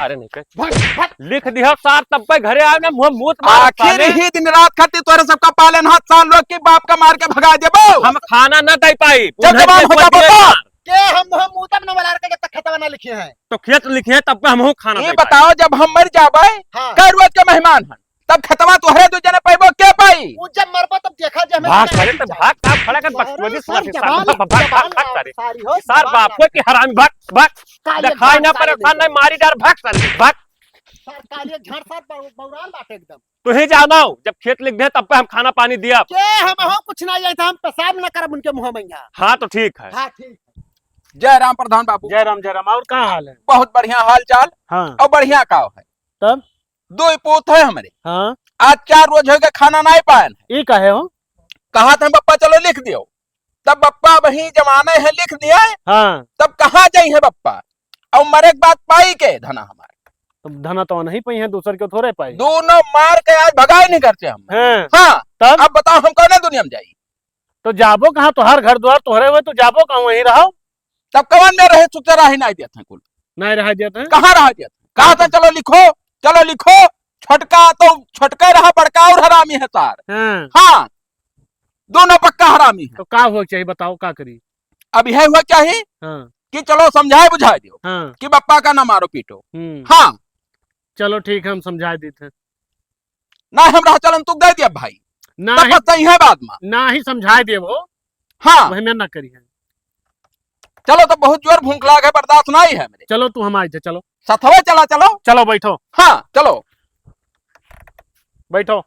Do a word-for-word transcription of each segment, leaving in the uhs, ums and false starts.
अरे नहीं कर। भाग, भाग। लिख दिया सार, तब पे घरे आवे ना, मुंह मूत मार आखिर साले। ही दिन रात खातिर तोरे सबका पालन हाथ सार लोग की बाप का मार के भगा देबो। हम खाना ना दे पाई। जब उन्हें जवान हो खेत जाबो में तो। मार। के हम, हम मुंह तब न मलार के जब तक खेतवा ना लिखे हैं। तो खेत लिखे हैं, तब पे हमहू खाना ये दे पाई। बताओ, जब हम मर जाबे, हाँ। कै रोज के मेहमान हैं, तब खेतवा तोहरे दू जने पैबो, के पाई? वो जब मरबो तब देखा जे हमें भाग, कितना अरे तो खींचा। भाग, भाग, खड़ा कर, अरे बकचोदी सर, सुनाती जबान, साले, भाग, भाग, जबान भाग, भाग, सारे। सारी हो, सार जबान बाप को कि हरामी, भाग, भाग। काले दिखाई ना पड़े, खान नहीं मारी डार, भाग साले, भाग। सर, काले झाड़ सर बौ-, बौरान बाटे एकदम। तू ही जानो, जब खेत लिख दे तब पे हम खाना पानी दिया। के हम हो कुछ ना जाए, हम पेशाब ना करब उनके मुंह में यहाँ। हाँ तो ठीक है। हाँ ठीक है। जय राम प्रधान बाबू। जय राम, जय राम। और का हाल है? बहुत बढ़िया हाल चाल। हाँ। और बढ़िया का है? तब? दो ही पूत है हमरे। हाँ। आज चार रोज हो गए खाना नहीं पाए हैं। ई काहे हो? कहा था बप्पा चलो लिख दियो, तब बप्पा वही जमाने हैं लिख दिए। हाँ। तब कहाँ जाई है बप्पा? और मरे के बाद पाई के धना हमार? तब धना तो नहीं पाई है, दूसर के थोड़े पाई। दोनों मार के आज भगाए नहीं करते हम। हाँ। हाँ। तब? अब बताओ हम कौन दुनिया में जाई? तो जाबो कहाँ? तोहार घर द्वार तोहरे हुए, तो जाबो कहाँ? वहीं रहो। तब कवन में रहे, सुख से रही नहीं देत हैं कुल। नहीं रहा देत हैं? कहाँ रहा देत हैं? कहाँ से चलो लिखो, चलो लिखो। छोटका तो छोटका रहा, बड़का और हरामी है सार। हाँ। हाँ, दोनों पक्का हरामी है। तो का हुआ चाहिए बताओ, का करी? अब यह हुआ चाहिए हाँ। कि चलो समझाए बुझाए दियो हाँ। कि बप्पा का ना मारो पीटो। हम्म। हाँ। चलो ठीक है, हम समझाए देते हैं। ना हमरा चलन तू दे दिया भाई। ना तब ही, बताई है बाद में। ना ही समझाए देबो। हाँ। वही में ना करी है। चलो तो बहुत जोर भूख लाग है, बर्दाश्त नहीं है मेरे। चलो तू हम आई थे, चलो। सथवे चला चलो। चलो बैठो। हाँ, चलो। बैठो।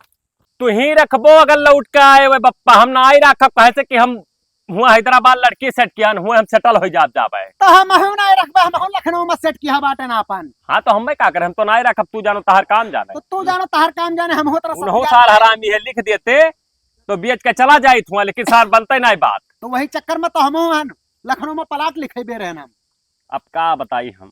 तू ही रखबो अगर लौट के आए हुए बप्पा, हम ना ही रखब, कहे से कि हम हुआ हैदराबाद लड़की सेट किया न, हुआ हम सेटल हो जाब जाबे। तो हम हूँ ना रखबे, हम हूँ लखनऊ में सेट किया बाटे ना अपन। हाँ, तो हम का करे, हम तो ना रखब, तू जानो तहर काम जाने। तो तू जानो तहर काम जाने, हम हो तरह उन्हों साल हरामी है, लिख देते तो बेच के चला जाइत हुआ, लेकिन सार बनते नहीं बात। तो वही चक्कर में तो हम हूँ हन, लखनऊ में प्लाट लिखे बे रहे हम। अब का बताई हम।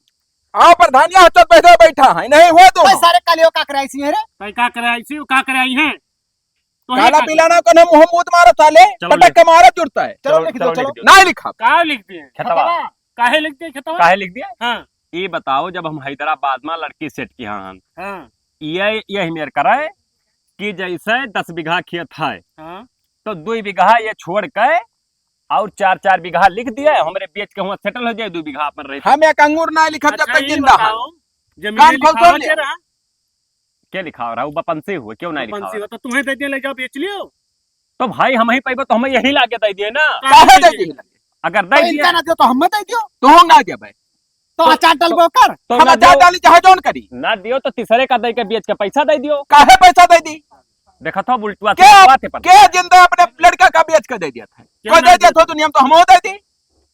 आओ प्रधान, यहाँ तो बैठे बैठा है, नहीं हुआ तो। भाई सारे कालियो का कराई सी है रे। भाई का कराई सी, का कराई है? तो काला है का? पिलाना को ना मुंह मूत मारो साले, चलो पटक लिख। के मारो जुड़ता है। चलो चलो, लिख दो, चलो चलो। लिख दो। नहीं लिखा। का लिख दिए? खेतवा। खेतवा। काहे लिख दिए खेतवा? काहे लिख दिए? हाँ। ये बताओ, जब हम हैदराबाद में लड़की सेट की हाँ, हाँ। ये, ये मेर करे कि जैसे दस बीघा खेत है, हाँ। तो दो बीघा ये छोड़ के और चार चार बीघा लिख दिए, हमरे बेच के हुआ सेटल हो जाए, दो बीघा अपन रहे। हम एक अंगूर ना लिखब जब अच्छा, तक ये जिंदा है। बताओ, जमीन कान खोल लिखावा सुन ले। के रहा? के लिखावा रहा? वो बपंसी हुए, क्यों नहीं बपंसी लिखावा हुआ, रहा? तो तुम्हें दे दिया, ले जाओ, बेच लियो। तो भाई, हम ही पैबो, तो हमें यही लाके दे दिए ना। काहे काहे दे दे दिए? दिए? अगर दे तो दिए इनका ना दियो, तो हमें दे दियो। तू हम ना दे भाई। तो तो, अचार तो, डालबो कर। तो हम ना अचार दियो। डाली, चाहे जौन करी। ना दियो, तो तीसरे का दे के बेच के पैसा दे दियो। काहे पैसा दे दी? देखा था, उल्टवा के, बात है पर। के जिंदा अपने लड़का का बेच के दे दिया था? क्यों कोई ना दे दिया दिया? था दुनिया में, तो हम दे दी।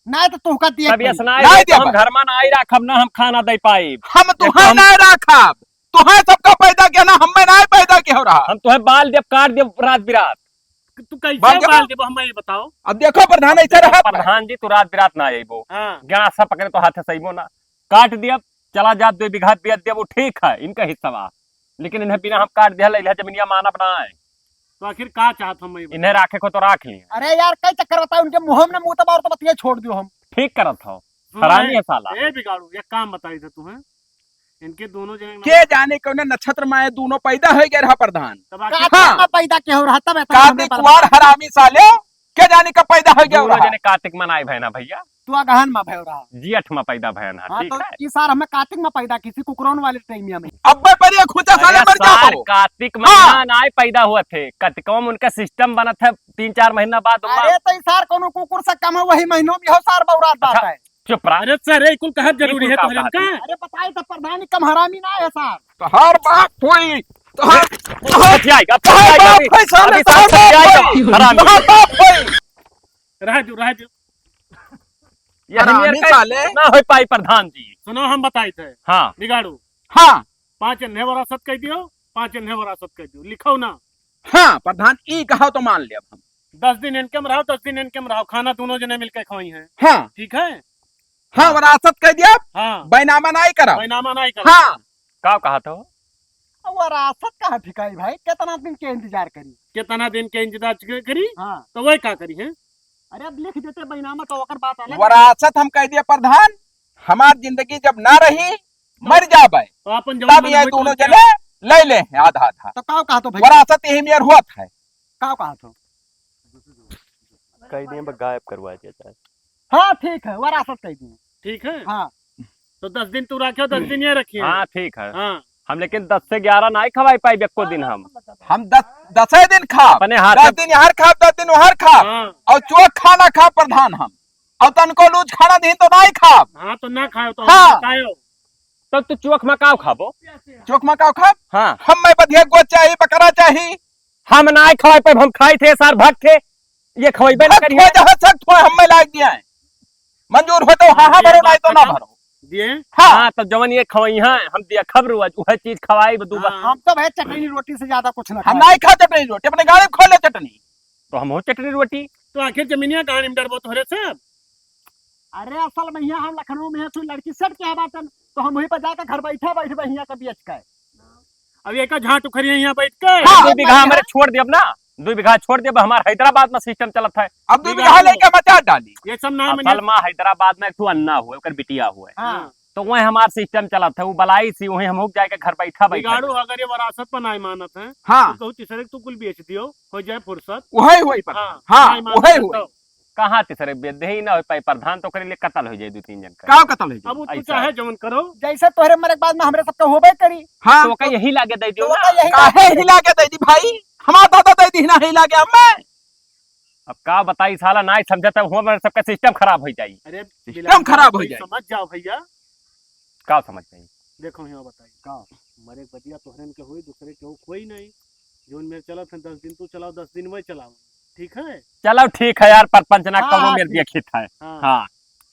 नहीं तो तू का दिया तब ये कोई? सुनाए नहीं दे, तो हम दिया। घर में ना ही राखब, ना हम खाना दे पाई। हम एक तुहां हम ना राखब, तुहां सबका पैदा किया ना, हमें ना पैदा किया हो रहा। हम तुहें बाल देब, काट देब रात बिरात। तू कैसे बाल बाल देब? देबो, हमें ये बताओ। अब देखो प्रधान, ऐसे रहा प्रधान जी, तू रात बिरात ना अइबो। हाँ। गंडासा पकड़े तो हाथ से सहीबो ना। काट देब, चला जाब, दो बीघा बेच देब, वो ठीक है, इनका हिस्सा बा। लेकिन इन्हें बिना हम काट दिया, इन्हें जमीनिया मानब ना है। तो आखिर का चाहत हम ये इन्हें बताओ? राखे को तो राख लिए। अरे यार, कई चक्कर बताओ, उनके मुंह में ना मुंह तब और तो बतिया छोड़ दियो हम। ठीक करत हो। सुनो हरामी रे, है साला। ए बिगाड़ू, एक काम बताई थे तुम्हें। इनके दोनों जने के जाने कौने नक्षत्र में ये दोनों पैदा हो गए रहा प्रधान। तब आखिर कातिक हाँ। में पैदा के हो रहा, तब इतना हमें कातिक बर्बाद। वार हरामी साले, के जाने कब पैदा हो गया दोनों रहा। जने कातिक में नाई भयना भैया। तू अगहन में भयो रहा। जेठ में पैदा भयन है, हाँ, ठीक तो है। ई सार हमें कातिक में पैदा की थी, कुकरौन वाले टाइमिया में। अब्बे पर ये खुचा साले अरे मर गया सार, हो। कातिक हाँ। महीना नाई पैदा हुआ थे, कतिकवा में उनका सिस्टम बनत है, तीन चार महीना बाद उमा। अरे तो ई सार कोनो कुकुर से कम है, वही महीनों में हो सार बौरात बात अच्छा। है। चुप रहा। अरे सर, ये कुल कहब जरूरी ये है कुल तोहरे का का? अरे बताई तो प्रधानी कम हरामी ना है सार। तोहार बाप होई, तोहार, तोहार, कथी आएगा? कथी तोहार आएगा बाप अभी? होई साले, अभी तोहार सार बाप आएगा, होई। हरामी। तोहार बाप होई। रह दो, रह दो। ये हरामी हमें साले। ना हो पाई प्रधान जी। सुनो, हम बताई थे। हाँ। बिगाड़ू। हाँ। पाँच एन्हे वरासत कह दियो, पाँच एन्हे वरासत कह दियो, लिखो ना। हाँ, प्रधान, ई कहो तो मान ले अब हम। दस दिन इनके में रहो, दस दिन इनके में रहो, खाना दोनों जने मिलके खवाई हैं। हाँ। ठीक है? हाँ, हाँ। वरासत कह दिया, हाँ। बैनामा नाई करा। बैनामा नाई करा। हाँ। का कहा था? अब वरासत कहाँ ठिकाई भाई, कितना दिन के इंतजार करी? कितना दिन के इंतजार क-, करी? हाँ। तो वही का करी है? अरे अब लिख देते बैनामा तो ओकर बात अलग है। वरासत हम कह दिया प्रधान, हमार जिंदगी जब ना रही, मर जाबे। तो अपन जवन तब मन ये होई दोनों तवन जने ले ले हैं आधा आधा। तो का कहत हो भैया? वरासत यही मेर होत है। का कहत हो? कह दिए, बस गायब करवा दिया जाए। हाँ, ठीक है, वरासत कह दिए। ठीक है? हाँ। तो दस दिन तू रखियो, दस दिन ये रखिए। हाँ, ठीक है। हाँ। हम लेकिन दस से ग्यारह नाहीं खवाई पाई एको दिन हम। हम दस, दसे दिन खाब। अपने हाथ दस से दिन यहाँ खाब, दस दिन वहाँ खाब। हाँ। और चोख खाना खाब प्रधान हम। और तनको लूज खाना दिन तो नाहीं खाब। हाँ, तो ना खाओ तो हाँ। बताओ। तब तू चोख मकाओ खाबो? चोख मकाओ खाब? हाँ। हम मैं बधिया गोच चाही, बकरा चाही। हम नाहीं खवाई पाई, हम खाई थे सार भक्त थे। ये खवाई बे ना भक्त करिए। हो जहाँ सख्त हो, हम मैं लाग दिया है। मंजूर हो तो हाँ, हाँ ये भरो, बात नाहीं तो ना खत्म। भरो। दिए? हाँ। हाँ, तो जवन ये खवाई है, हम दिया खबर हुआ, वह चीज खवाई बदू बा। हाँ। हम तो भाई चटनी रोटी से ज्यादा कुछ ना हम खाए। नाहीं खा चटनी रोटी, अपने गाड़ी में खो ले चटनी। तो हम हो चटनी रोटी। तो आखिर जमीनिया कहानी में डरबो तोहरे से अब? अरे असल में यहाँ हम लखनऊ में है, तू लड़की सेट क्या बात है, तो हम वहीं पर जाकर घर बैठा बैठ बहिया का बेच के। अब एक झाट उखरिया यहाँ बैठ के। हाँ। दो बीघा हमारे छोड़ दे अब ना, दो बीघा छोड़ दे, अब हमार हैदराबाद में सिस्टम चलत है। अब दो बीघा बीघा लेके मचा डाली। ये सब ना असल मने में हैदराबाद में एक ठो अन्ना हुए, ओकर बिटिया हुए। हाँ। तो वह हमार सिस्टम चलत है, वो बलाई सी, वहीं हम हो जाए के घर बैठा बैठा बिगाड़ू जाए। अगर ये वरासत पर नाहीं मानत है, हाँ। तो कहू तीसरे तू कुल बेच दियो, हो जाए फुर्सत। वही हुई पर। हाँ, हाँ, नाहीं मानत वही है हुई। तो। कहाँ तीसरे बेच दे ही ना हो पाई, प्रधान तो करे ले कत्ल हो जाए दो तीन जन का। का कत्ल हो जाए? अब वो तू ऐसा। चाहे जवन करो। जैसे तोहरे मरे के बाद में हमरे सबका होबे करी। हाँ। तो का यही लागे दे दियो तो ना। का यही काहे लागे? ही लागे दे दी भाई? हमार दादा दे दी ना ही लागे हमें। अब का बताई साला, नाहीं समझत है, हुआ मेरे सबका सिस्टम खराब हो जाई। अरे सिस्टम बिलावल खराब हो भाई, जाई। समझ जाओ भैया। का समझ जाई? देखो यहाँ बताई। का? मरे बदिया तोहरन के होई, दूसरे के हो कोई नहीं। जोन मेर चलत है, दस दिन तू चलाओ, दस दिन वह चलाओ, ठीक है? चलो ठीक है यार, परपंच ना हाँ, कौनो हाँ, मेर ठीक। देखित है। हाँ। हाँ।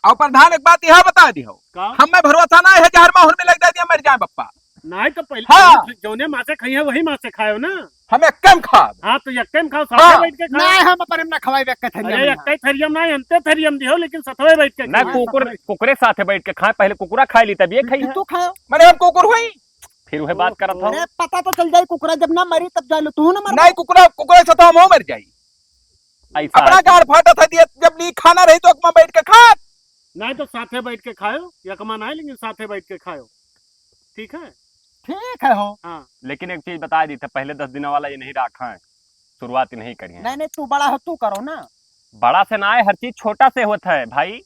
और प्रधान एक बात यह बता दी हो, का? हमें भरोसा ना है, जहर माहुर में लग जाए, मर जाए बप्पा। नाहीं तो पहले हाँ। जौने माँ से खाई है, वही माँ से खायो ना। हम एक्के में खाब। हाँ, तो एक्के में खाओ, साथे हाँ। बैठ के खाओ। नाहीं, हम अपने में ना खवाई, एक्के थरिया अरे, में ना। एक्के थरिया में ना, अंते थरिया में दिहो, लेकिन सथवे बैठ के ना, खाओ। कुकुर, कुकुरे साथे बैठ के खाए, पहले कुकुरा खाए ली, तब ये खाई है। तू खाओ। मने हम कुकुर हुई? फिर वह बात करत हो। अरे, पता तो चल जाई, कुकुरा जब ना मरी, तब जान लो, तू ना मर। नाहीं, कुकुरा, कुकुरे से तो हम हो मर जाई। ऐसा अपना है। गाड़ फाटत है, दिए, जब ली खाना रही तो अकमा बैठ के खात। नाहीं तो साथे बैठ के खायो, यकमा नाहीं, लेकिन साथे बैठ के खायो। ठीक है? ठीक है हो। हाँ। लेकिन एक चीज बता दी था, पहले दस दिन वाला ये नहीं रखा है, शुरुआत ही नहीं करी है। नहीं, नहीं, तू बड़ा हो, तू करो ना। बड़ा से ना आए, हर चीज छोटा से होता है भाई।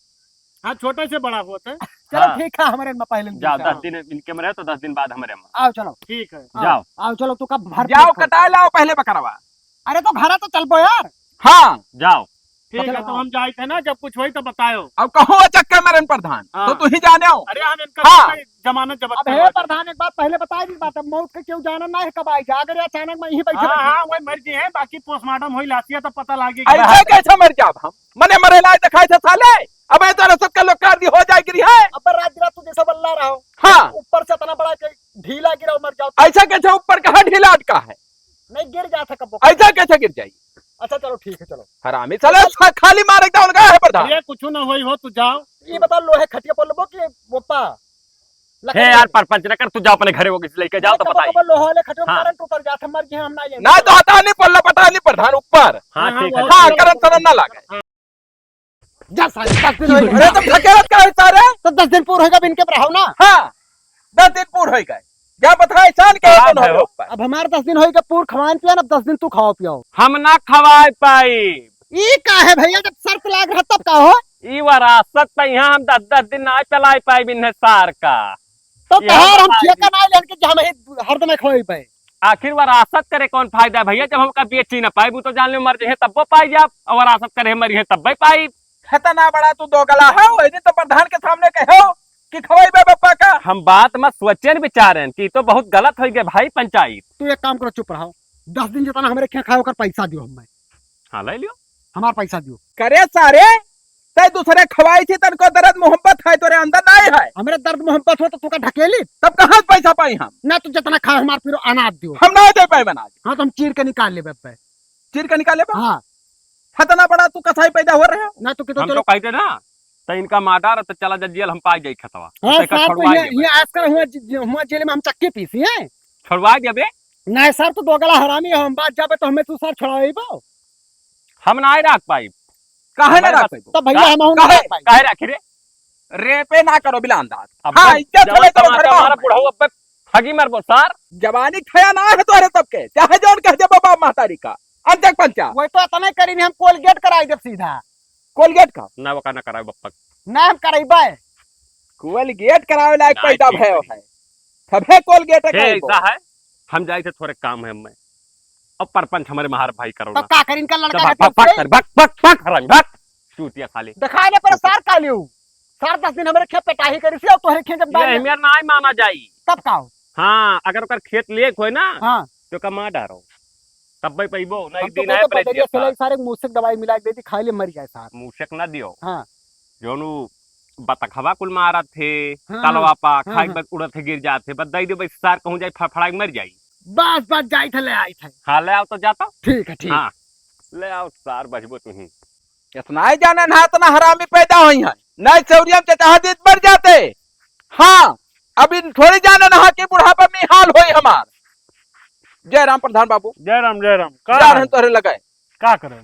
हाँ, छोटा से बड़ा होता है। चलो हाँ। ठीक है, हमारे में पहले दिन जाओ, से, दस हाँ। दिन इनके में रहे तो दस दिन बाद हमारे में। आओ, चलो। ठीक है। आओ, जाओ। आओ, चलो, तू कब भर जाओ, पेट खाओ। कटा लाओ पहले बकरवा। अरे, तो घरा तो चलबो यार। हाँ। जाओ। ठीक है, चलो, तो हाँ। हम जाए थे ना, जब कुछ होई तो बतायो। अब कहो चक्कर मरन प्रधान, हाँ। तो तू ही जाने हो। अरे, हम इनका हाँ। जमानत जब्त अब हे करवा दे। प्रधान, एक बात पहले बता दी बात, अब मौत के क्यों जाना ना है, कब आई जा, अगर ये अचानक में यहीं बैठे हाँ, बैठे। हाँ, वही मर गई है, बाकी पोस्टमार्टम होई, लाशिया तो पता लागे। ऐसे कैसे मर जाब हम? मने मरे लायक दिखाई थे साले, अब ऐसा रसद का लोग कर दी हो जाए गिरी है। अब रात रात तू जैसा बल्ला रहो। हाँ। ऊपर से इतना बड़ा के ढीला गिरा मर जाओ। ऐसा कैसे ऊपर कहाँ ढीला अटका है? नहीं गिर जाता कब। ऐसा कैसे गिर जाई? अच्छा चलो ठीक है चलो। हरामी साले खा-, खाली मारे डाउन का है प्रधान। अरे कुछ ना होई हो तू जाओ। ये बता लोहे खटिया पर लेबो कि वो पा? हे यार परपंच न कर, तू जाओ अपने घरे वो किसी लेके जाओ तो बताई। लोहा ले खटिया हाँ। करंट उतर जाता मर गया हम ना ये। ना तो हटा नहीं पल्ला पटा नहीं प्रधान ऊपर। हाँ, हाँ, ठीक है। हाँ, करंट तरंट ना लागे। जा साले, दस दिन होई गए। अरे, तो फकेरत का है सारे? तो दस दिन पूर होई गए, अब इनके पर रहो ना। हाँ, दस दिन पूर होई गए। जा बता, एहसान के हाँ, कौन हो भाई। ऊपर? अब हमारे दस दिन होई गए पूर खवान पियान, अब दस दिन तू खाओ पियाओ। हम ना खवाए पाई। ई का है भैया, जब शर्त लाग रहा तब का हो? ई वरासत पे यहाँ हम दस दस दिन ना चलाए पाई बिन्हे सार का। तो ये तहार हम हम बताई ठेका दी। ना लेन के जे हम ही हरदम खवाई पाए। आखिर वरासत करे कौन फायदा भैया, जब हमका बेची ना पाई, वो तो जान ले मर जहे तब्बो पाई जाब, और वरासत करे मरी है तब्बे पाई। खतना बड़ा तू दोगला है, वही दिन तो प्रधान के सामने कहो कि खवाई बे बप्पा का। हम बात में सोचेन विचारेन कि तो बहुत गलत होई गए भाई पंचायत। तू एक काम करो, चुप रहो, दस दिन जितना हमरे क्या खाए ओकर पैसा दियो हमें। हाँ, ले लियो। हमार पैसा दियो। करे सारे, तै दूसरे खवाई थी, तनको दर्द मोहब्बत है, तोरे अंदर नाहीं है। हमरे दर्द मोहब्बत हो तो तू का ढकेली? तब कहाँ से पैसा पाई हम? ना तू जितना खाए हमार फिर अनाज दियो। हम ना दे पाए अनाज। हाँ, तो हम चीर के निकाल लेबे पे। चीर के निकाल लेबे? हाँ। हतना बड़ा तू कसाई पैदा हो रहे हो? ना तो कितो हम चलो। तो कहते ना, तो इनका मार डार, तो चला जा जेल, हम पाई जाई खतवा। हाँ, तो सर, तो छुड़वाई ये, देबे। ये आजकल हुआ ज-, हुआ जेल में हम चक्की पीसी हैं। छुड़वाई देबे। नहीं सर, तू दोगला हरामी हो, हम बात जाबे तो हमें तू सर छुड़ाइबो। हम ना रख पाई। काहे ना हमारे रख पास पाइबो? तो भैया, का-, हम ना काहे, रख पाई। काहे रखे रे? रे पे ना करो बिला अंदाज। अब हाँ, बस इज्जत जवन चले तो तमाचा घर में हमारा हम बुढ़ऊ अब ठगी मरबो सार। जवानी ठया ना है तोहरे सबके, चाहे जौन कह दे बाप महतारी का। अंचक पंचा। वही तो इतना करी नहीं, हम कोलगेट कराई देब सीधा। कोलगेट का? ना, वका ना करावे बप्पा। ना हम कराइबे। कोलगेट करावे लायक ना, पैदा ठीक भयो है। है। तबे कोलगेट हे, कराइबो। ऐसा है, हम जाई थे, थोड़े काम है हमें। अब परपंच हमारे मार भाई करो तो ना। का करी इनका लड़का चल, के भाग, भाग, चलते? भाग, भाग, भाग, हरामी, भाग। चूतिया साले। दिखा ले पर सार का लियो। सार दस दिन हमारे खेत पेटाही करी सी और तोहरे खेत जब ये डाल हमें ना माना जाई। तब का हो? हाँ, अगर ओकर खेत लेक होए ना, हाँ। तो ओका मार डारो। तब भाई पइबो, ना हम एक तो दिन कहते आए परेत बदरिया देता। से लाई सारे मूसक दवाई मिला के दे दी, खा ले मर जाए सार। मूसक ना दियो। हाँ। जौन उ बतखवा कुल मारत थे, हाँ, तलवा हाँ, पा, हाँ, खाए के हाँ। बाद उड़त थे, गिर जात थे, बस दई दे, बस सार कहूँ जाई, फड़फड़ा के मर जाई। बस, बस, जाई थे, ले आई थे। हाँ, ले आओ तो जाता। ठीक है, ठीक। हाँ, ले आओ सार, बचबो तुही। इतना ही जाने ना, इतना हरामी पैदा होई है। नहीं चौरिया में चचाहा दीत मर जाते। हाँ, अब इन थोड़ी जाने ना कि बुढ़ापा में हाल होई हमार। जय राम प्रधान बाबू। जय राम, जय राम। का जा रहे हैं तोहरे लगे। का करे?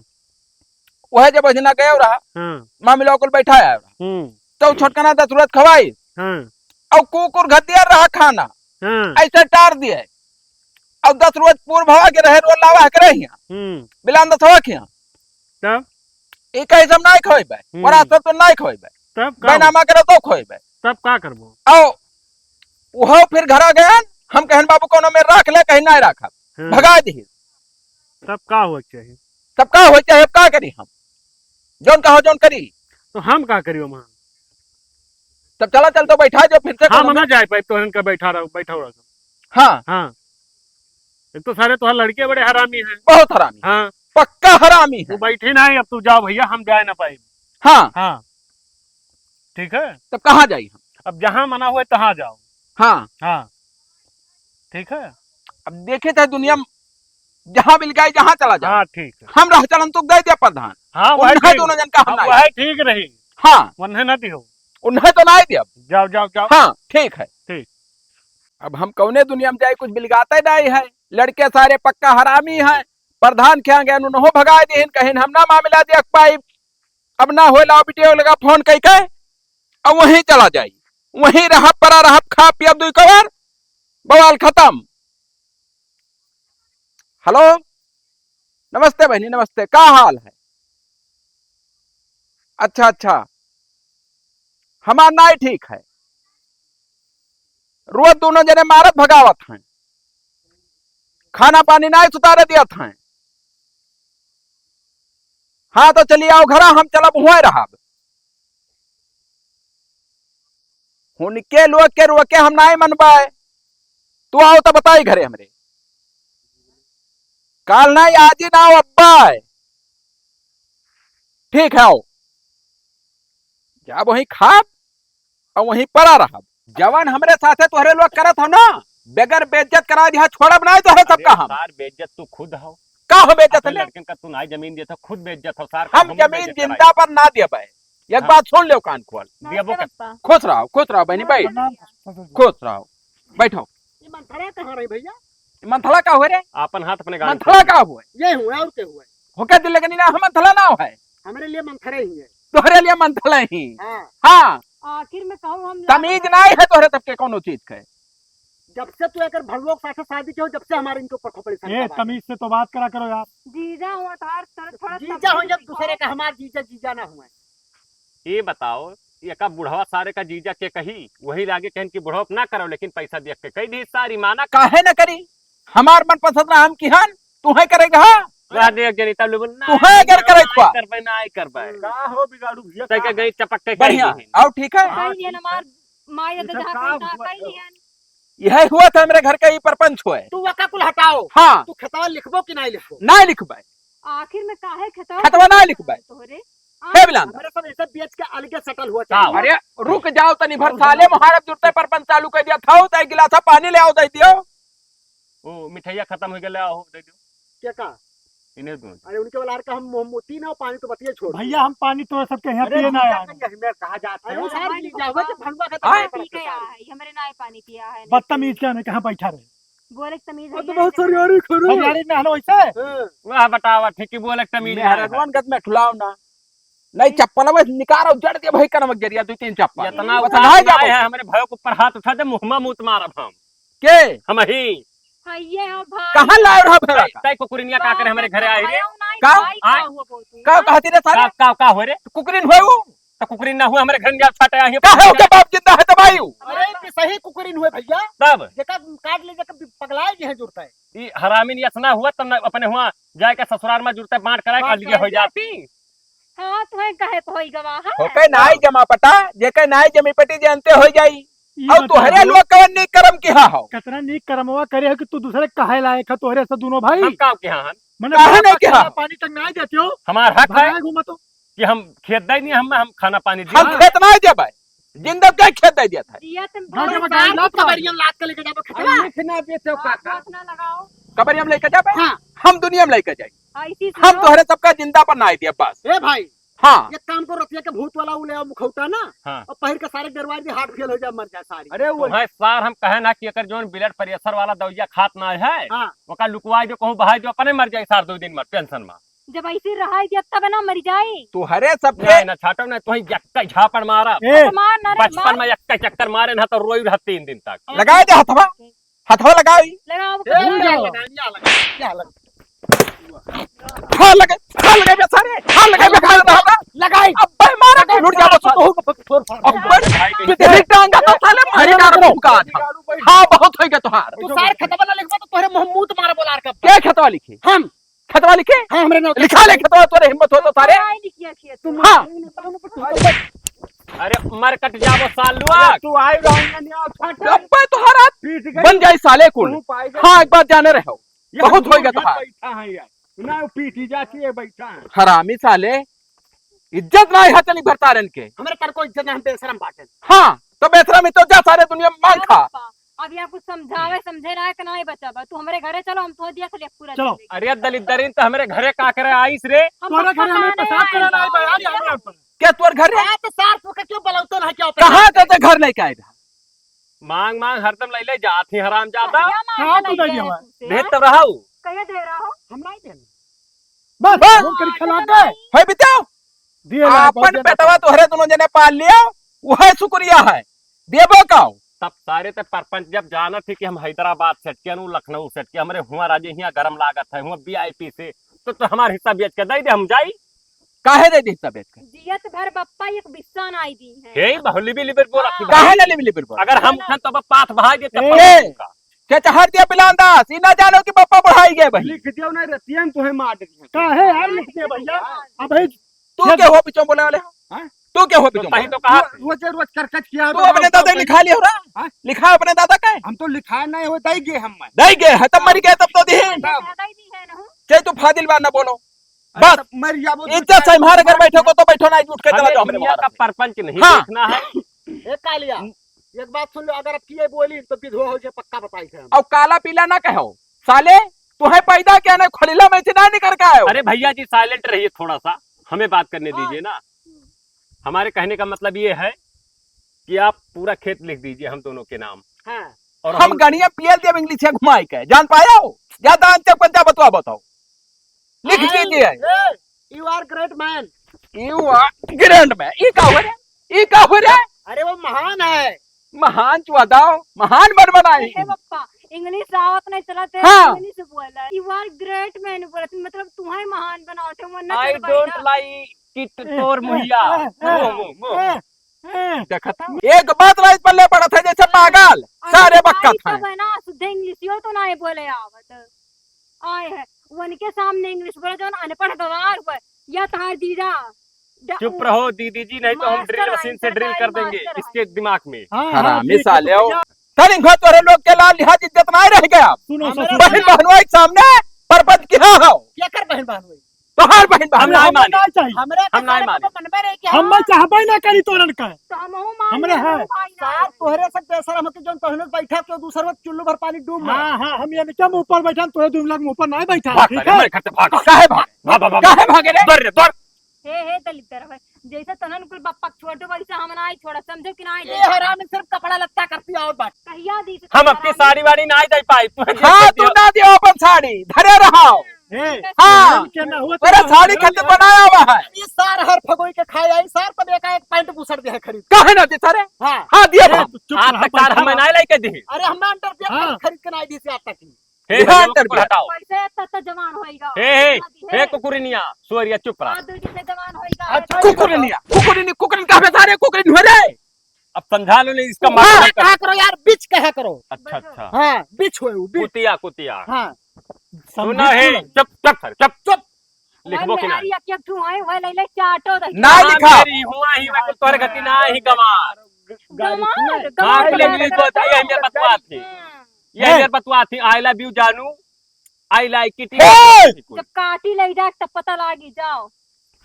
वह जब ओझना गए रहा, हाँ। मामिला कुल बैठा आया रहा। हम्म। तो छोटकना दस रोज खवाई। हाँ। और कुकुर घतिया रहा खाना। हाँ। ऐसे टार दिए। और दस रोज पूर्व भवा के रहे, रोज लावा के रही। हम्म। बिलान दस हवा खिया। तब? ई कहे सब नाय खवेबे, हम्म। वरासत तो नाय खवेबे। तब का बैनामा हो? करे तो खवेबे। तब का करबो? आओ, उहो फिर घरा गयन, हम कहन, "बाबू, कोनो में राख ले," कहीं नाय राखब। हाँ। भगा दिही। तब का होए के चाही? तब का होए के चाही, अब का करी हम? जौन कहो, जौन करी। तो हम का करी वहाँ? तब चला, चल तो बैठा जो फिर से हम कोनो ना में। जाए पाए, तोहन का बैठा रहो, बैठा रहो। हाँ। हाँ। एक तो सारे तोहार लड़के बड़े हरामी हैं। बहुत हरामी। हाँ। पक्का हरामी है। तू बैठी नहीं, अब तू जाओ भैया, हम जाए ना पाए। हाँ। हाँ। ठीक है? तब कहाँ जाई हम? अब जहाँ मना हुए तहाँ जाओ। हाँ। हाँ। ठीक है? अब देखे थे दुनिया में जहाँ मिल गए, जहाँ चला जाओ। हाँ, ठीक है। हम रह चलन तो दे दिया प्रधान। हाँ, वही उन्हें ठीक। दोनों जन का हम हाँ, ना वही जाए। ठीक रही। हाँ। उन्हें ना दियो। उन्हें तो ना दिया। जाओ, जाओ, जाओ। हाँ, ठीक है। ठीक। अब हम कौने दुनिया में जाए, कुछ बिलगाते नहीं है। लड़के सारे पक्का हरामी हैं। प्रधान के यहाँ गए, उन्होंने भगा दिहिन, कहिन हम ना मामिला देख पाई। अब ना होए, लाओ बिटिया लगा फोन कई के, अब वहीं चला जाई, वहीं रहब, परा रहब, खा पियब दुई कवर, बवाल खत्म। हेलो, नमस्ते बहनी, नमस्ते, का हाल है? अच्छा, अच्छा, हमार नाई ठीक है, रोज दोनों जने मारत भगावत हैं, खाना पानी नाई सुतारे दियत हैं। हाँ, तो चली आओ घरा, हम चलब हुए रहब। उनके लोग के रोके हम नाई मनबाए, तू आओ तो बताई घरे हमरे। काल नाई, आज ही ना आओ अब्बा। ठीक है, आओ। जब वहीं खाब और वहीं परा रहब। जवन हमरे साथे तोहरे लोग करत हो ना, बगैर बेइज्जत करा दिया, छोड़ब नाई तोहरे सबका हम। सार बेइज्जत तू खुद हो। का हो बेइज्जत अपने हमें? लड़कन का तू नाई जमीन देत हो, खुद बेइज्जत हो सार, हम हमहूँ जमीन बेइज्जत जिंदा कराई। पर ना दिया भाई। एक हाँ। बात सुन लो कान खोल। दिया नमस्ते बोका। पप्पा। खुश रहो, खुश रहो बहनी भाई। प्रणाम। खुश रहो। बैठो। ये मंथरा कहाँ रही भैया? मंथला का हुए रे? आपन हाथ अपने गाड़ी मंथला का हुए? ये हुए और के हुए? होके दिल लगनी ना, हम मंथला ना है। हमारे लिए मंथरा ही है। तोहरे लिए मंथला ही। हाँ। हाँ। आखिर में कहूँ हम तमीज नहीं है तोहरे सबके कोनो चीज के। जब से तू एकर भड़ुआ के साथे शादी कियो, जब से हमारे इनके ऊपर खोपड़ी सरका ए, बा। तमीज से तो बात करा करो यार। जीजा हुआ तो हर तरह थोड़ा जीजा हो जब दूसरे का, हमार जीजा, जीजा ना हुआ। ये बताओ, ये का बुढ़वा सारे का जीजा के कही, वही लागे कहन कि बुढ़वा ना करो, लेकिन पैसा दिया के कही दी सारी माना। काहे न करी? हमार मन पसंद ना हम किहन, तू है करेगा? हाँ? वह देख जनी तब ले बोल, ना, तुहे अगर ना, करे ना खुआ। करबे, ना करबे। का हो बिगाड़ू भैया, तै का के गई चपक के बढ़िया। कह दी। और ठीक है? हाँ, कहीं नहीं ठीक है। हमार माई दादा ये सब जहाँ का कहीं ना हुआ कहीं है? नहीं है। यह हुआ था हमरे घर का, ये परपंच हुआ है। तू वका कुल हटाओ। हाँ। तू खेतवा लिखबो कि नहीं लिखबो? नहीं लिखबे। आखिर में काहे खेतवा खेतवा नहीं लिखबे। तोहरे? हे बिलान। हमरे सब ऐसे बेच के अलगे सेटल हुआ का? चाहिए। अरे रुक जाओ तनी भर, साले मोहारब जुड़ते परपंच चालू कर दिया था, तो एक गिलासा पानी ले आओ, दे दियो। ओ, मिठाइया खत्म हो गया, ले आओ, दे दो। क्या का? इन्हें दो। अरे, उनके वाला का हम मोमोती ना, पानी तो बतिया छोड़। भैया, हम पानी तो सबके यहाँ अरे, पिए ना भैया, यार। कहीं हमें कहा जाता अरे, है। वो सारी हमारे चीज को जाओ, तो भंगवा खत्म हाँ? कर पी के पड़ता है। आया है, हमरे ना है पानी पिया है, नहीं बदतमीज क्या, हमें कहाँ बैठा रहे? बोले के तमीज अब तो नहीं बहुत है। सरियारी खड़ू अब है। यारी ना हो ऐसे। हाँ। वाह, बतावा, ठीक की बोले के तमीज मेहरा नहीं है। कौन गत में ठुलाओ ना। नहीं, चप्पल में निकालो, जड़ के भाई कनम गिरिया, दो तीन चप्पल। इतना बस उतार ना ना है, जाओ। हमरे भाई के ऊपर हाथ उठा दे, मुँह में मूत मारब हम। के? हम ही। हाँ, ये हो भाई। कहाँ लाए रहा भेड़ा का? तै कुकुरिनिया का करे हमरे घरे आई रे? भाई, नहीं, का? भाई, हाँ? का हुआ बोलती का है? कहती रे सारे? का, का, का हुआ रे? तो कुकुरिन हुए वो? तो कुकुरिन ना हुआ, हमरे घर में आप छाटे आई हो। का है, ओके बाप जिंदा है तब आई हो। अरे, कि सही कुकुरिन हुए भैया। तब? जेका काट ले, जेका पगलाए जे है जुरता है। ई हरामी नहीं असना हुआ, तब न अपने हुआ जाए के ससुराल में जुरता बांट कराए बांट कर लिए हो कराए जाती। हाँ, तुहे कहे तो होई गवा, हाँ? होके नाई जमा पटा, जेके नाई जमी पटी, जे अंते होई जाई। ई और बताओ, तोहरे लोग कवन नीक करम किहा हो? कितना नीक करमवा करे हो कि तू दूसरे कहे लायक है, तोहरे से दोनों भाई। हम का किहा हन? मने काहे बाप नहीं का किहा? खाना पानी तक नाई देते हो। हमार हक है। भगाए घूमत हो। कि हम खेत दे दिए, हम, हम खाना पानी दिए। हम खेत नाई देबे। जिंदा के खेत दे दिया था। दिया तुम हाँ, जब गाड़ी लात कबरिया में लात के लेके जाबो खेतवा। अरे, लिख ना बेचो काका। हाथ ना लगाओ। कबरिया में लेके जाबे? हाँ। हम दुनिया में लेके जाई। हाँ, इसी से हम हो। तोहरे सबका जिंदा पर नाई दिया बस। ए भाई, हाँ। एक काम करो, रतिया के भूत वाला उ ले आओ मुखौटा ना, हाँ। और पहिर के सारे डरवा दे, हाथ फेल हो जाए, मर जाए सारी। अरे वो तो है सार, हम कहे ना कि एकर जौन blood pressure वाला दवाइया खात ना है, हाँ। ओका लुकवाई दो, कहूँ बहाई दो, अपने मर जाए सार दो दिन में, tension में। जब ऐसे रहाई दिया तब ना मर जाए। तू हरे सबके नहीं ना छाटो ना, तू ही यक्का झापड़ मारा। ए। मार ना रे, बचपन मार। में यक्का चक्कर मारे ना तो रोई रहा तीन दिन तक। लगाए दे हथवा। हथवा लगाई। लगाओ। ए, भूल जाओ। लगा, या लगा, या लगा। हाँ लगे, हाँ लगे बे सारे, हाँ लगे बे, हाँ लगे। लगाई। अब्बे मारा तो लुट जाबो तो। अब्बे तेरी टांगा तो साले मारे का रखूं का था। हाँ, बहुत होई गया तोहार। तू सार खतवा ना लिखबा तो तोहरे मुंह मुंह मारा बोलार का। के खतवा लिखी? हम। खतवा लिखे? हाँ, हमरे नाम लिखा ले खतवा, तोरे हिम्मत हो तो सारे। हाँ, लिखिया, लिखिया। तुम हाँ। अरे मर कट जाबो सालुआ। अरे तू आई रहन ना, नहीं आओ, फट। अब्बे तोहरा पीट गई। बन जाई साले कुल। तू पाई गई। हाँ, एक बात जाने रहो। यार, बहुत होई गया तोहार। बैठा है यार। ना पीटी जाती है, बैठा है। हरामी साले, इज्जत ना है तनी भरतारन के। हमरे तर को इज्जत ना, हम बेशरम बाटे। हाँ, तो बेशरम ही तो जा सारे दुनिया में मांग खा। पापा, अब यहाँ कुछ समझावे, समझे ना है कि ना ही बचावा। तू हमरे घरे चलो, हम तो देख ले पूरा चलो। जिंदगी। अरे दलिद्दरीन तो हमरे घरे का करे आइस रे? हम तोरे घरे हमें पता पेशाब करे ना आए भाई, आ जा, आ जा। क्या तोर घर रे? हाँ, तो सार तू के क्यों बुलावते ना, क्या पता? कहाँ का तो घर नहीं का इधर? मांग मांग हरदम लैले जात ही हरामजादा। क्या मांग हाँ, तू लैले दे है दिया। तू से, भेज हाँ? तो रहा हूँ। कहिए दे रहा हो? हम नहीं देना। बस, बस। हम करी खिला दे। है बिताओ। दिए ला, आपन बहुत ज्यादा। बेटवा तोहरे दोनों जने पाल लिया, वह शुक्रिया है। देबो का? तब सारे ते परपंच जब जानत ही कि हम हैदराबाद से अटके, नु लखनऊ से अटके, हमरे हुआ राजे हिया गरम लागत है, हुआ VIP से, तो, तो हमार हिस्सा बेच के दे दे, हम जाई। काहे दे दी हिस्सा बेच के? जियत भर बप्पा एक बिस्सा नाई दी है। हे, बहुली भी लिबिर बोला हाँ। काहे ना लिबिर बोला? अगर हम उठन तो अब पाथ बहाई दे, तब ए! पकड़ूंगा। के चहर दिया बिलान दास, ई ना जानो कि बप्पा बढ़ाई गए भाई। लिख दियो ना, रतियन तुहे मार दे। काहे यार लिख दिया भैया? अब भाई तू के हो बिचों बोले वाले? हाँ? तू के हो बिचों तही बोले? तो कहा। वो, वो जे रोज करकट किया तू तो अपने हम दादा तो लिखा लियो रहा? हाँ? लिखा अपने दादा का? हम तो लिखा नहीं हो, दई गए हम। दई गए है, तब मर गए, तब तो दिहे। तब। चाहे तू फाजिल बात ना बोलो। अरे बस। तब मर जाबो, इज्जत से हमारे घर बैठे को तो बैठो ना, उठ के चला जाओ हमरे दुनिया का परपंच नहीं हाँ। देखना है। ए कालिया, एक बात सुन लो, अगर अब किए बोली तो विधवा हो जाए, पक्का बताई थे हम। और काला पीला ना कहो, साले, तुहे पैदा किया ना, खोलिला में से ना निकल के आयो। अरे भैया जी, silent रहिए थोड़ा सा, हमें बात करने हाँ। दीजिए ना। हमारे कहने का मतलब ये है कि आप पूरा खेत लिख दीजिए हम दोनों के नाम। हाँ। और हम हम गणिया पियल देब English घुमाई के, जान पायो? या दान चौक पर जा बतवा बताओ। लिख I, दीजिए। ए, you are great man। You are great man। ई का हो रे? ई का हो रे? अरे वो महान है। महान चुआदाओ, महान बन बनाई। अरे बप्पा, English आवत नहीं चलत है, हाँ। English बोला। You are great man बोलत, मतलब तू है महान बनावत है, वरना I don't like it तोर मुहिया। मुंह, मुंह, मुंह। देखा था? एक बात रात पल्ले पड़त है जैसे पागल, अरे सारे भाई, बकत हैं। तब है ना, शुद्ध English यो तो ना बोले आवत। आए है, उनके सामने English बोले, जौन अनपढ़ गवार हुए, या तहार जीजा। ड-, चुप रहो दीदी जी, नहीं तो हम drill machine से drill कर देंगे इसके दिमाग में। हाँ, हाँ, हरामी साले हो। तनिक भर तोरे लोग के लाल लिहाज इज्जत ना रह गया। सुनो, सुनो, बहन बहनोई के सामने परपंच किहा हो। क्या कर बहन बहनोई? तोहार बहन बहन। हम नहीं माने। हम नहीं माने। हम चाहबे ना करी तोरन का। तो हमहू मान हमरे लेबो है। भाई ना। सार तोहरे से बेशरम हो के जौन तोहने बैठा के दूसर वक्त चुल्लू भर पानी डूब हाँ, हाँ, हम ये नहीं क्या मुंह पर बैठा, तोहरे दो लाख मुंह पर नहीं बैठा, भाग ठीक सारे, है? मेरे घर से भाग। काहे भाग? भाग, भाग, भाग, भाग। दौड़ रे, दौड़। हे, हे, दलिद्दर है। जैसे तोहन कुल बप्पा के छोटो वैसे हम ना आई छोड़ा, समझो कि ना आई ए, जाए। हरामी सिर्फ कपड़ा लत्ता करती और बात। कहिया दी से हम तोहरा आपकी साड़ी वाड़ी ना आई दे पाई, तू हाँ, तू ना दियो अपन साड़ी, धरे रहो। ए, हाँ। पहन के ना हुआ तो अरे, साड़ी खातिर बनाया हुआ है। ये सार हर फगोई के खाए आई, सार पर एकाएक पैंट बुसट दे है खरीद। काहे ना दे सारे? हाँ। हाँ, दिए ए, बा। तू चुप आज रहा, तक सार बैठा हमें रहा। ना लेके दी। अरे, हम ना अंडरवियर हाँ। खरीद के ना दी से आज तक। हे, हे, हे, अंडरवियर। हटाओ। कैसे इतना, इतना जवान होएगा? हे, हे, ना दी हे, है। कुकुरनिया, सोरिया, चुप रहा। और दो दिन में जवान होएगा। अच्छा, कुकुरनिया, कुकुरनी, कुकुरनी कहाँ पे सारे कुकुरनी हो रे? अब समझा लो नहीं, इसका हाँ, मतलब कहा करो यार, बिच कहा करो। अच्छा, अच्छा। हाँ, बिच होए वो, बिच। कुतिया, कुतिया। हाँ। सुना समझी है, क्यों? चुप, चुप, सर, चुप। चुप। लिखबो वह कि ना? मेहरी एक, एक ठू है, वह ले ले, चाटो दे। ना हाँ, लिखा। मेरी हुआ ही, मैं तो तोहरे गति ना ही गमा। गमा, हाँ, गमा, ले, ले, गमा, तो ये, ये बतवा थी। हाँ। ये, नहीं। ये बतवा थी, I love you जानू, I like it। हे! जब काटी ले जाए, तब पता लागी, जाओ।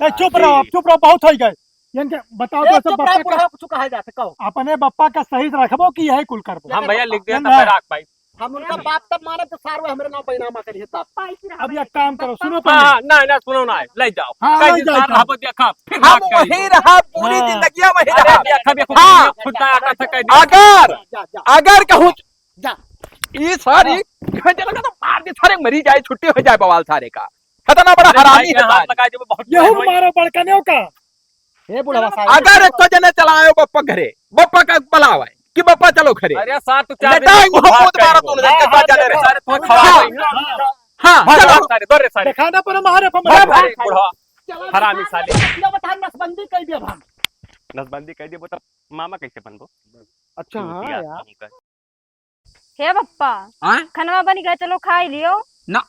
ए, चुप रहो, आप चुप रहो, बहुत हो गए। इनके बताओ ए, तो सब चुप रहो, बप्पा का, बुढ़ा कुछ कहा जाता, कहो। अपने बप्पा का सही रखबो कि यही कुल करबो? हम भैया लिख दिया, तब मैं राख पाई। हम उनका बाप तब मानब तो सारे हमरे नाम बैनामा करिए तब। अब ये काम करो, सुनो हाँ, पहले। हाँ, ना, ना, सुनो ना, ले जाओ। हाँ, कह ले दी, जाओ, सार जाओ। रहबो, देखा, फिर हम बात करेंगे। वही रहा, पूरी हाँ। जिंदगी वही अरे, रहा। देखा, देखो, हाँ। खुद का आटा था, कह दिया। अगर, जा, जा। अगर कहूँ जा। ई सारी हाँ। घंटे लगा तो मार दे, सारे मरी जाए, छुट्टी हो जाए बवाल सारे का। खतरनाक बड़ा अरे हरामी भाई, है यहाँ सारे। लगा जब बहुत यहू बड़ा मारो बड़कने का। ए बुढ़वा साहब। अगर एक तो जने चलायो बप्पा घरे, बप्पा का बुलावे कि बप्पा चलो घरे। अरे सार, तू चार दिन लेटाएंगे में हम खुद मारो करेंगे। दोनों जन के हाँ, साथ जाने रहे। सारे फोन खवा हाँ, देंगे। हाँ, हाँ, भाग, चलो। भाग सारे, दौड़े सारे। दिखाना पर मारे पर भाग, मारे। भाग, बुढ़वा। चलो, हरामी दिखा साले। दे, बता, नसबंदी कर दिया भाग। नसबंदी कर दिया, बता, मामा कैसे बनबो? अच्छा, हाँ चूतिया यार। हमका। हे बप्पा, आय? खनवा बनी गए, चलो खाई लियो। ना,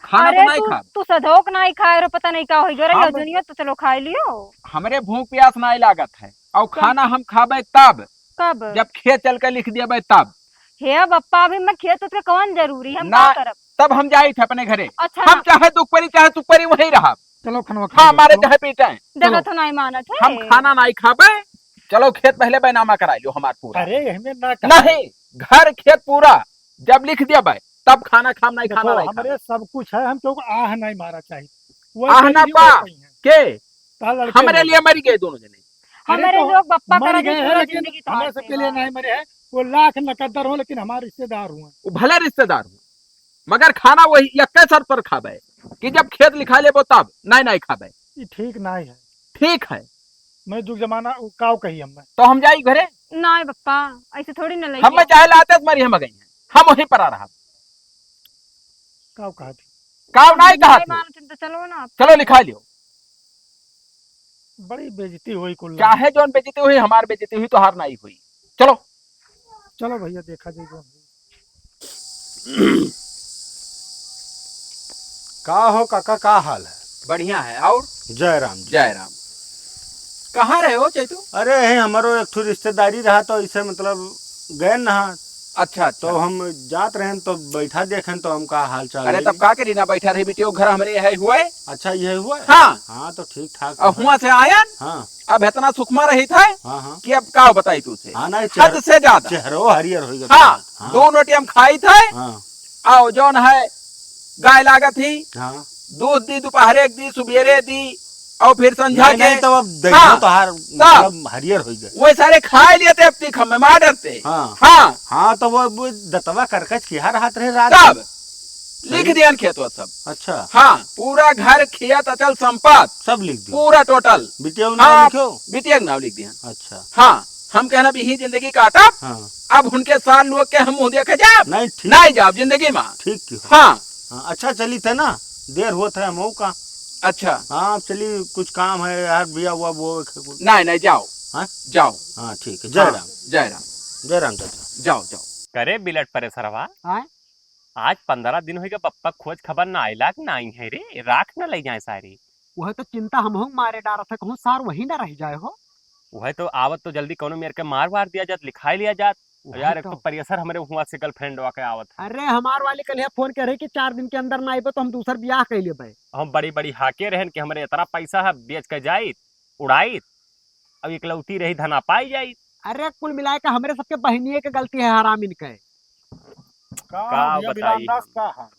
खाना अरे तो नहीं तू, खाब। तू सधोक नहीं खाए रो, पता नहीं का होई गयो रे, हाँ, यो बस दुनिया तो चलो खाई लियो। हमरे भूख प्यास नहीं लागत है, और का? खाना हम खाबे तब, कब? जब खेत चल के लिख देबे तब। हे बप्पा, अभी मैं खेत उत के कौन जरूरी, हम ना, का करब? तब हम जाई थे अपने घरे। अच्छा हम ना। चाहे दुख परी, चाहे सुख परी, वहीं रहब। चलो खनवा खा हाँ, लो, मारे चलो। चाहे पीटे। देखो चलो। तो नहीं मानत है। हम खाना नहीं खाबे, चलो खेत पहले बैनामा कराई लो हमार पूरा। अरे, एहमे ना कहा। नहीं, घर खेत पूरा जब लिख देबे, तब खाना खाम, नहीं देखो, खाना नहीं खाम। हमरे सब कुछ है, हम केहू को आह नहीं मारा चाहिए। वो आह ना पा। के? तार लड़के हमरे लोग। लिए मरी गए दोनों जने। अरे हमरे तो लोग बप्पा मर करा गए हैं, पूरा लेकिन जिंदगी तो हमरे हाथ सबके में लिए बा। नहीं मरे हैं। वो लाख नकद्दर हो, लेकिन हमारे रिश्तेदार हुए। वो भले रिश्तेदार हो, मगर खाना वही यक्के शर्त पर खाबे कि जब खेत लिखा लेबो तब, नहीं, नहीं खाबे। ई ठीक नहीं है। ठीक है। मैं जुग जमाना उ काव कही हमें। तो हम जाई घरे? नहीं बप्पा, ऐसे थोड़ी ना लइके। हमें चाहे लाते से मरी हम गई हैं, हम वहीं पर आ रहा। काव कहा थी? काव नहीं कहा नहीं थी। मानत तो चलो ना। चलो लिखा लियो। बड़ी बेइज्जती हुई कुल। चाहे जौन बेइज्जती हुई, हमार बेइज्जती हुई, तोहार नहीं हुई। चलो। चलो भैया, देखा जाए जौन हुई। का हो काका, का हाल है? बढ़िया है। और? जय राम जी। जय राम। कहाँ रहे हो चैतू? अरे, यही हमरो एक ठो रिश्तेदारी रहा, तो इसे मतलब गए ना। अच्छा, अच्छा। तो हम जात रहेन, तो बैठा देखेन, तो हम का हाल चाल अरे, है? तब का करी ना, बैठा रही, बिटियो, घर हमरे यही हुआ है। अच्छा, यही हुआ है? हाँ। हाँ, तो ठीक ठाक अब है। हुआ से आयन, हाँ। अब इतना सुखमा रही था हाँ, हाँ। कि अब का बताई तू से? हाँ, नहीं, हद चेहर-, से ज्यादा। चेहरो हरियर हो गया। हाँ, हाँ। दोनों टाइम खाई थे। हाँ। आओ, जौन है, गाय लागत ही। हाँ। दूध दी, दोपहरे दी, सुबेरे दी, और फिर संझा नहीं, के। नहीं, तब अब देखो हाँ। तोहार, तब। मतलब, हरियर हो गए। वो सारे खाए लिए थे, अब तीख में मार डरते। हाँ। हाँ। हाँ, तो वो, वो दतवा करकच किहा रहत रहे रात तब। में। लिख सही। दियन खेतवा सब। अच्छा। हाँ, पूरा घर, खेत, अचल संपत्ति। सब लिख दियो। पूरा total। बिटिया उन्हें हाँ, लिखो? बिटिया के नाम लिख दियन। अच्छा। हाँ, हम कहना भी ही जिंदगी काटब। हाँ। अब उनके साथ लोग के हम मुंह देखे जाब? नहीं, ठीक। नहीं जाब जिंदगी में। ठीक की हो। हाँ। हाँ, अच्छा चली थे ना, देर होत है हमहू का। अच्छा। हाँ, चली कुछ काम है यार, बिया हुआ वो एक कुछ। नहीं, नहीं, जाओ। हाँ? जाओ। हाँ, ठीक है, जय हाँ, राम। जय राम। जय राम चाचा। जाओ, जाओ। करे बिलट परे सरवा। हाँ? आज पन्द्रह दिन होइगा, बप्पा खोज खबर ना आइला कि ना आई है रे, राख ना लई जाए सारी। वह तो चिंता हमहू मारे डारत है, कहूँ सार वही ना रह जाए हो। वह तो आवत तो जल्दी कौनो मेर के मार वार दिया जात, लिखाई लिया जात। वही यार, एक तो। तो प्रेशर हमरे हुआ से girlfriend वा के आवत है। अरे, हमार वाली कल फोन कर रही कि चार दिन के अंदर ना आइबो तो हम दूसर बियाह कर लेबे। हम बड़ी बड़ी हाके रहन कि हमरे इतना पैसा है, बेच के जाइत, उड़ाइत, अब इकलौती रही धना पाई जाइत। अरे, कुल मिलाए के हमरे सबके बहिनिये के गलती है, हराम इनके। का का भैया बताई बिलान दास, हम? का हाल?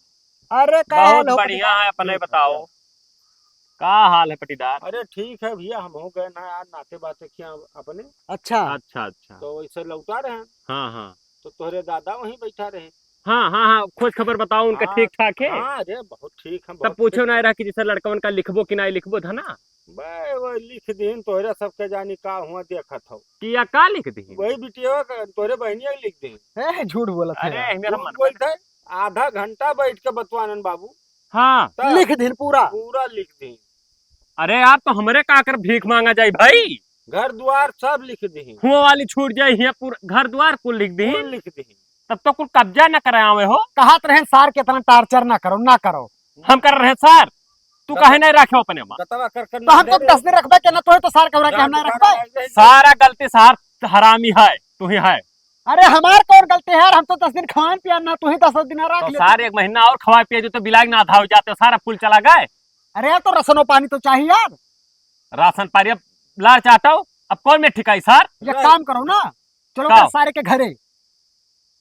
अरे, का बहुत हाल हो बढ़िया पटीदार? है, अपने बताओ, का हाल है पटीदार? अरे, ठीक है भैया, हम हो गए ना यार, नाते बाते किया अपने। अच्छा। अच्छा, अच्छा। तो वैसे लौटा रहे हैं। हाँ, हाँ। तो तोहरे दादा वहीं बैठा रहे। हाँ, हाँ, हाँ, खोज खबर बताओ उनका हाँ, ठीक ठाक है? हाँ, अरे बहुत ठीक है, तब बहुत पूछो ठीक ना है। रहा कि जैसे लड़कवन का लिखबो कि ना लिखबो था ना? बे, वो लिख दीन, तोहरे सबके जानी का हुआ देखत हो। किया का लिख दीन? वही बिटिया का, तोहरे बहनिया के लिख दीन। ए, झूठ बोलत है अरे, यार। मेरा झूठ मन बोलत है। आधा घंटा बैठ के बतवानन बाबू। हाँ। तब लिख दीन पूरा। पूरा लिख दीन। अरे यार, तो हमरे का कर भीख मांगा जाई भाई? घर द्वार सब लिख दीन। हुआ वाली छूट जाई, हिया पूरा घर द्वार कुल लिख दीन। कुल लिख दीन। तब तो कुल कब्जा न करावे हो। कहत रहे सार के इतना torture ना करो, ना करो। हम कर रहे सार, तू गत-, काहे नहीं रखे अपने में? गतवा कर कर तो ना हम दे तो दे। दस दिन रखबे के ना, तोहे तो सार कबरा के हम गांड नहीं फाड़ रखबे। रहे हैं। सारा गलती सार हरामी है, तू ही है। अरे हमार कौन गलती है यार, हम तो दस दिन खान पियन ना, तू ही दस दिन रख तो ले। सार एक महीना और खवाए पिए जो तो बिलाग ना आधा हो जाते, सारा कुल चला गए। अरे यार तो राशनो पानी तो चाहिए यार। राशन पानी अब लार चाहता हूँ, अब कौन में ठिकाई सार? ये काम करो ना, चलो का? सारे के घरे।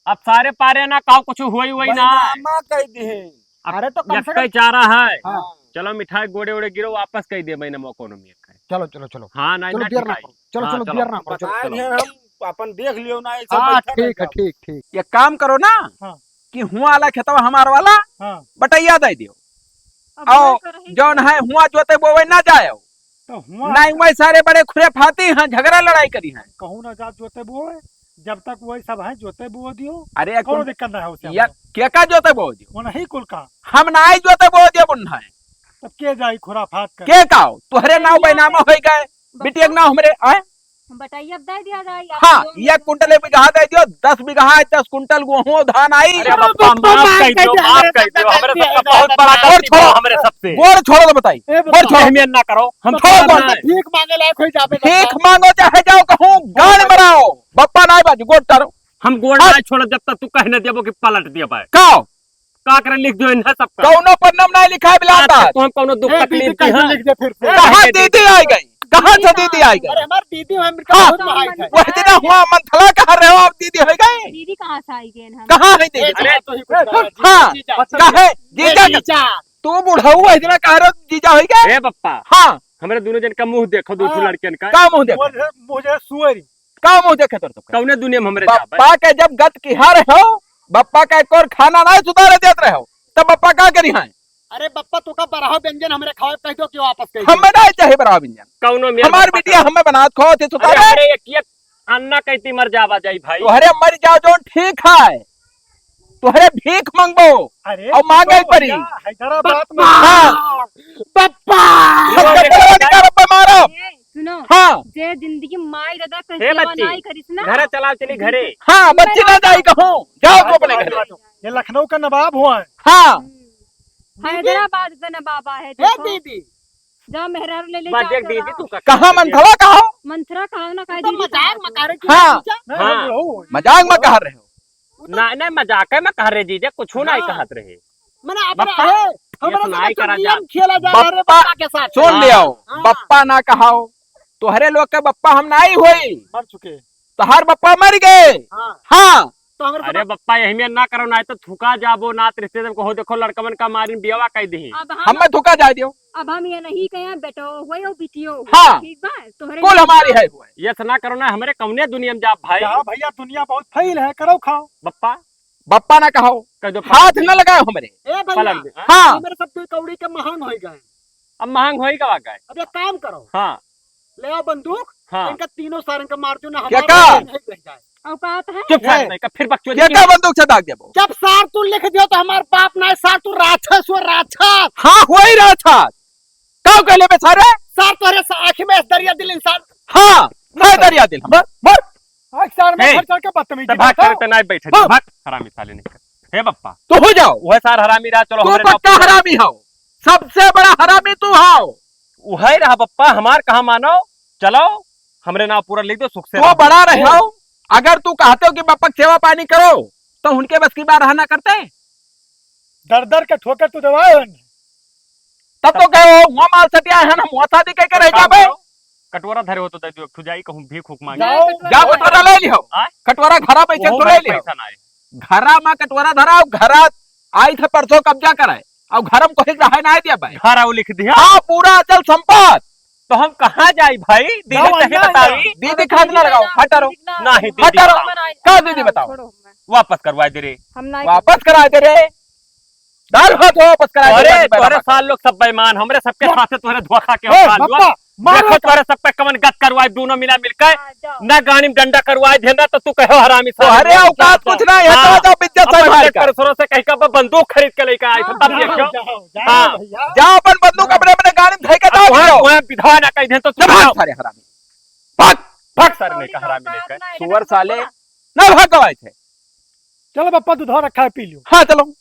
अब सारे पारे ना, काऊ कुछ हुई वही ना। बहिनामा कह दिहे। अब अरे तो कम से यक्कै कम चारा है। हाँ। चलो मिठाई गोड़े ओड़े गिरो, वापस कह दे महीने में कोनो में एक है। चलो, चलो, चलो। हाँ, नहीं चलो, ना बियर ना ठिकाई। करो। चलो, हाँ, चलो, चलो। बियर ना करो, चलो, बताए चलो। दिहे हम अपन देख लियो ना, ऐसे हाँ, बैठा ठीक है, बैठा। ठीक, ठीक। ये काम करो ना हाँ। कि हुआ वाला खेतवा हमार वाला हाँ। बटैया दे दियो। अब आओ, वही तो रही जौन गई। है हुआ जोते बोवे ना जाए। तो हुआ नहीं, वही सारे बड़े खुरेफाती हैं, झगड़ा लड़ाई करी हैं। कहूँ ना जा जोते बोए, जब तक वही सब हैं जोते बोए दियो, अरे, कौनो कुन-, दिक्कत ना है उसे या हमको। के का जोते बोए दियो? वो नहीं कुल का। हम ना आई जोते बोए दियो, बुन है। तब के जाई खुराफात कर? के का हो? तोहरे नाव बहिनामा होई गए, बिटिया के नाव हमरे, आए? बटैया अब दे दिया जाए, आप हाँ, लोग एक कुंटल एक बीघा दे दियो, दस बीघा है, दस कुंटल गेहूं धान आई। अरे बप्पा, माफ कर दियो, माफ कर दियो, हमरे सबका बहुत बड़ा गलती बा, हमरे सबसे। गोड़ छोड़ो तो बताई, ए बप्पा, गोड़ छोड़ो। अहमियत ना करो, हम छोड़ गोड़। भीख मांगे लायक हो जाबे बप्पा। भीख मांगो चाहे जाओ कहूँ, गाड़ मराओ, बप्पा ना बाजू, गोड़ तारो। हम गोड़ हाँ। ना छोड़ो जब तक तू कह न देबो कि पलट दिया भाई। का? का करे लिख दियो इन्हें सबका। कौनो पर नाम नहीं लिखा है बिलाता। अच्छा, तो हम कौनो दुख ए, तकलीफ दीदी की का हैं? लिख दे फिर से। कहाँ दीदी आई गई? कहाँ से दीदी आई गई? अरे हमार दीदी हम इनका हाँ। बहुत माई है। वही दिन हुआ मंथला कह रहे हो आप दीदी हो गई? दीदी कहाँ से आई गई हम? कहाँ है दीदी? ए, जीजा, तू ही कुछ कहा, हाँ, जीजा, जीजा। कहे, जीजा, ए, जीजा। तू बुढ़ऊ है इतना कह रहे हो जीजा हो गए? ए बप्पा। हाँ। हमरे दोनों जन का मुंह देखो, दो ठो हाँ। लड़कियन का। का मुंह देखो? मुझे, मुझे सुअरी। का मुंह देखे तोर सबके? कौने दुनिया में हमरे जाबे? बप्पा के जब गत किहा रहे हो, बप्पा का एक और खाना ना सुधारे देत रहे हो, तब बप्पा का करी हैं? अरे बप्पा, तू का बरहा व्यंजन हमरे खावे कह दो कि वापस कह दो। हमें नहीं चाहे बरहा व्यंजन। कौनो मेल हमार बप्पा बिटिया का। हमें बनात खाओ थे अरे सुधारे। हमरे एक, एक अन्ना कहती मर जावा जाई भाई। तोहरे मर जाओ जो ठीक है, तोहरे भीख मांगबो अरे और मांगे तो पड़ी। भैया, हैदराबाद में हाँ। बप्पा। हम कपड़ा निकाल पे मारो। ए, सुनो। हाँ। जे जिंदगी माई दादा के हे सेवा बच्ची, नाई करिस ना। घरे चलाओ, चली घरे। हाँ, बच्ची ना जाई कहूँ, जाओ तू अपने घरे। ये लखनऊ का नवाब हुआ है। हाँ। हम्म। हैदराबाद का नवाब है, ए देखो। दीदी। जा मेहरारू ले ले, बस जा देख दीदी, चोरा। तू का कहाँ मंथला कहाँ? मंथला कहाँ ना, कह तो दीदी मजाक कहाँ में से? कह रहे हाँ। नहीं, हाँ। हम लोग। मजाक में कह रहे हो। ना, नहीं, मजाक में कह रहे जीजा, कुछ नहीं हाँ। कहत रहे। मने अपना बप्पा, है, ये हमरा तो से नाई करा जा। नियम खेला जा रहा है बप्पा, बप्पा के साथ। सुन हाँ। लियो, हाँ। बप्पा ना कहाओ, तोहरे लोग के बप्पा हम नाई होई। मर चुके। तोहार बप्पा मर गए। हाँ। हाँ। तो हमरे अरे बप्पा, यही में ना करो, ना तो थुका जाबो, नात रिश्तेदार को हो, देखो लड़कवन का मारिन बियावा कह दी। अब हम हमें थुका जाए दियो। अब हम ये नहीं कहे बेटो हुए हो बिटियो हुए, हाँ। ठीक बा? तोहरे कुल नहीं हमारी बा। है हुए। ये से ना करो ना, हमरे कौने दुनिया में जाब भाई। जा भैया, दुनिया बहुत फैल है, करो खाओ। बप्पा। बप्पा ना कहो। कह दो हाथ पलट ना दे। लगाओ हमरे। ए भैया, पलट दे, हाँ? हाँ। हमरे सब दो कौड़ी के महंग हो गए। अब महंग होई का गए? अब एक काम करो। हाँ। ले आओ बंदूक, हाँ। इनका तीनों सारन का मार दो ना, क्या हमारा का? नहीं रह जाए। औकात है? चुप सार ए। नहीं, का फिर बकचोदी क्या की? का बंदूक से दाग देबो? जब सार तू लिख दियो तो हमार बाप ना, सार तू राक्षस हो, राक्षस। हाँ, वही राक्षस। का कहले बे सारे? सार तोहरे सा-, आँखी में दरिया दिल इंसान। हाँ, मैं दरिया दिल हम। मर, मर। आज सार में ए, खर्चा के बदतमीजी ते भाग बात करे हो। ते नहीं बैठे, हाँ। भाग, हरामी साले नहीं। हे बप्पा। तू हो जाओ। वह सार हरामी रहा, चलो तू हमरे पक्का नाव हरामी हो। सबसे बड़ा हरामी तू हो। वही रहा बप्पा, हमार कहाँ मानो? चलो, हमरे नाव पूरा लिख दो, सुख से तू रहो। बड़ा रहे हो, अगर तू कहते हो कि बप्पा के सेवा पानी करो, तो उनके बस की बात रहा ना करते। दर दर के ठोकर तू दबाए हो। तब तो कहे हो, "हुआ माल सटिया है ना, हुआ शादी कह के रह जाबे।" कटोरा धरे हो तो दे दियो, एक ठो जाई कहूँ भीख उख मांगे। जाओ, जा कटोरा ले लियो। आय? कटोरा घरा पैसे ओहो तो ले भाई लियो। पैसा ना आए। घरा में कटोरा धरा, घरा आई थे परसों कब्जा कराए, और घर में कोई रहे ना दिया भाई। घर आओ लिख दिया। हाँ, पूरा अचल संपत्ति। तो हम कहाँ जाई भाई? दीदी जाओ कहे अंदर बताओ। जाओ। दीदी खाद ना लगाओ, हट रहो। नहीं, दीदी हट रहो। बताओ। का दीदी बताओ? छोड़ो, मैं वापस करवाए दे रे। हम ना वापस कराए दे रे। दाल भात वापस कराए दे अरे, रे, तोहरे सार लोग सब बेईमान, हमरे सबके साथे तोहरे धोखा के ए, सार लोग। बप्पा, मारो देखो तो। तोहरे सब पे कवन गत करवाए, दोनों मिला मिलके। हाँ, जाओ। ना गाड़ी में डंडा करवाए दे ना, तो तू कहो हरामी सार तोहरे लोग। औकात कुछ ना है, हाँ। तो जाओ, इज्जत से अपन बाहर का। ससुरों से कह के अब बंदूक खरीद के लेके आए थे, तब हाँ, देखियो। जाओ, जाओ, जाओ हाँ। भैया। जाओ अपन बंदूक अपने, अपने गाड़ी में फेंक के अब जाओ, वहाँ, जाओ। वहाँ विधान ना कह दे तो तू जब भाग जाओ। सारे हरामी। भाग, भाग सारे नहीं कह हरामी नहीं कह। सुअर साले, ना भाग गवाए थे। चलो बप्पा, दूध रखा है, पी लियो। हाँ, चलो।